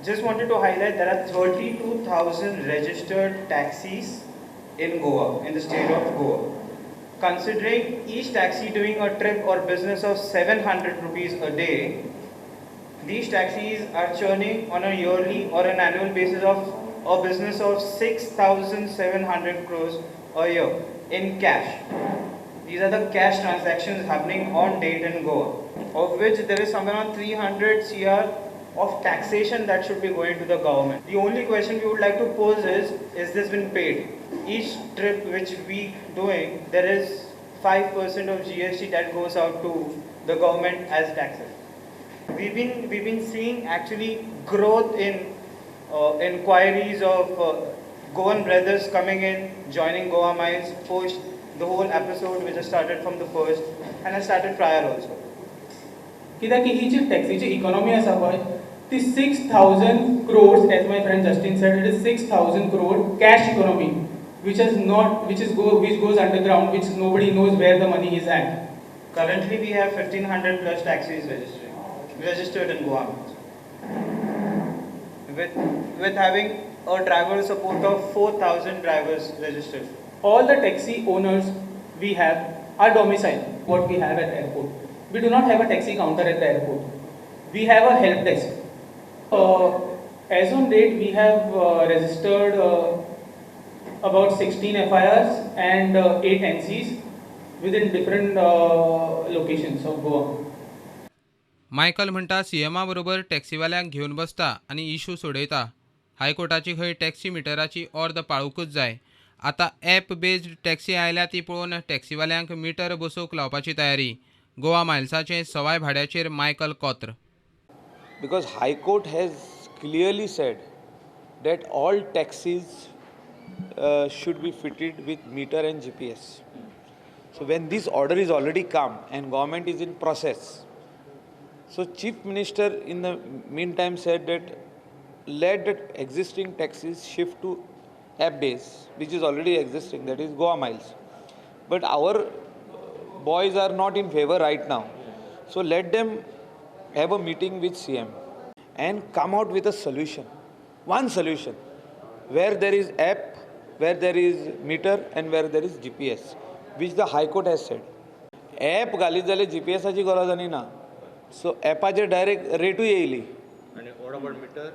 Just wanted to highlight there are 32,000 registered taxis in Goa, in the state of Goa. Considering each taxi doing a trip or business of 700 rupees a day, these taxis are churning on a yearly or an annual basis of a business of 6,700 crores a year in cash. These are the cash transactions happening on date in Goa, of which there is somewhere around 300 CR of taxation that should be going to the government. The only question we would like to pose is this been paid? Each trip which we doing, there is 5% of GST that goes out to the government as taxes. We've been seeing actually growth in inquiries of Goan brothers coming in, joining Goa Miles, post the whole episode which has started from the first and has started prior also. कित्याक की ही जी टॅक्सीची economy आसा पळय, ती 6,000 crores, as my friend Justin said, it is 6,000 crore cash economy which has not which is go which goes underground, which nobody knows where the money is at. Currently, we have 1500 plus taxis registered in Goa, with having a driver support of 4,000 drivers registered. All the taxi owners we have are domiciled what we have at airport. We do not have a taxi counter at the airport. We have a help desk. As on date, we have registered about 16 FIRs and 8 NCs within different locations of Goa. Michael म्हणटा, सीएमा बरोबर टॅक्सीवाल्यांक घेवन बसता आनी issue सोडयता. हायकोर्टाची खंय taxi मिटराची ऑर्द पाळूंकच जाय. आतां app based taxi आयल्या ती पळोवन टॅक्सीवाल्यांक मिटर बसोवंक लावपाची तयारी. गोवा मायल्साचे सवाय भाड्याचेर Michael कॉत्र. Because High Court has clearly said that all taxis should be fitted with meter and GPS. So when this order is already come and government is in process, so Chief Minister in the meantime said that let the existing taxis shift to app base, which is already existing, that is Goa Miles. But our boys are not in favor right now. So let them have a meeting with CM and come out with a solution. One solution where there is app, where there is meter and where there is GPS, which the High Court has said. App घालीत जाल्यार जीपीएसाची गरज आनी ना. So एपाचेर direct रेटूय येयली,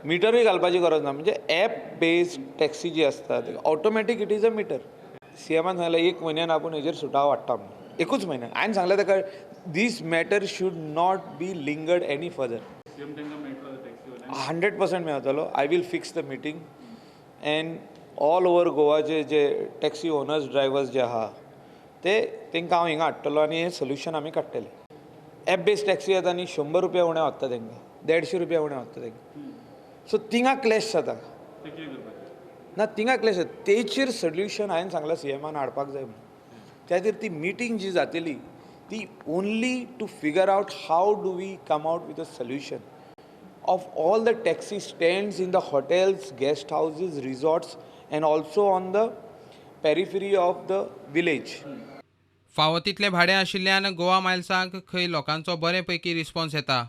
मिटरूय घालपाची गरज ना. म्हणजे एप बेस्ड टॅक्सी जी आसता, automatic it is a meter. सीएमान सांगलें, एक म्हयन्यान आपूण हेजेर सुटावो हाडटा म्हणून. एकूच म्हयन्यान हांवें सांगलें ताका, this matter should not be lingered any further. 100% मेळटलो. I will fix the meeting and all over गोवाचे J taxi owners, drivers जे आहा, ते तांकां हांव हिंगा हाडटलो आनी हें सोल्युशन आमी काडटले. एप बेस्ड टॅक्सी येता आनी 100 रुपया उणें वता तांकां, 150 रुपया उणें वता तांकां. सो थिंगा क्लॅश जाता ना, थिंगा क्लॅश जाता. तेचेर सोल्युशन हांवें सांगलां सीएमान हाडपाक जाय म्हणून. त्या खातीर ती मिटींग जी जातली ती only to figure out how do we come out with a solution of all the taxi stands in the hotels, guest houses, resorts, and also on the periphery of the village. फावो तितलें भाडें आशिल्ल्यान गोवा मायल्साक खंय लोकांचो बरे पैकी response येता.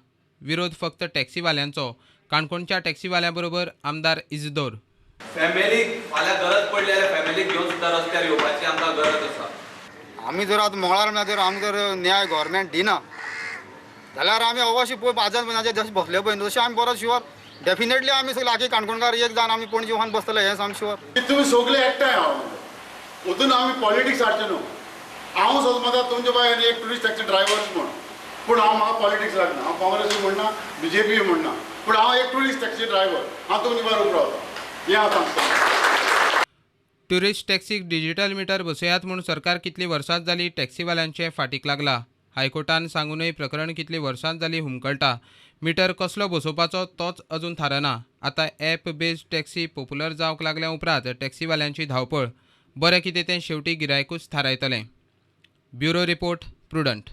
विरोध फक्त टॅक्सीवाल्यांचो. काणकोणच्या टॅक्सीवाल्यां बरोबर आमदार इजदोर. फॅमिलीक फाल्यां गरज पडली जाल्यार फॅमिलीक घेवन सुद्दां रस्त्यार येवपाची आमकां गरज आसा. आमी जर आतां मंगळार म्हळ्यार जर आमकां जर न्याय गव्हर्मेंट दिना जाल्यार आमी अवश्य पळय बाजार म्हयन्याचे जशें बसले पळय तशें आमी बरो शुअर डेफिनेटली आमी सगळे आखी काणकोणकार एक जावन आमी पणजे वचून बसतले हें आमी शुअर. तुमी सगळे एकठांय आहा, वतून आमी पॉलिटिक्स हाडचे न्हू. हांव समजा तुमच्या भायर एक टुरिस्ट टॅक्सी ड्रायव्हर म्हूण, पूण हांव म्हाका पॉलिटिक्स लागना. हांव काँग्रेसूय म्हणना, बीजेपी म्हणना, पूण हांव एक टुरिस्ट टॅक्सी ड्रायव्हर. हांव तुमच्या भायर उबो रावता हें हांव सांगता. ट्युरिस्ट टॅक्सीक डिजिटल मिटर बसयात म्हूण सरकार कितलीं वर्सां जालीं टॅक्सीवाल्यांचे फाटीक लागला. हायकोर्टान सांगूनय प्रकरण कितलीं वर्सां जालीं हुमकळटा. मिटर कसलो बसोवपाचो तोच अजून थारना. आतां एप बेस्ड टॅक्सी पॉप्युलर जावंक लागल्या उपरांत टॅक्सीवाल्यांची धांवपळ. बरें कितें तें शेवटी गिरायकूच थारायतलें. Bureau report, Prudent.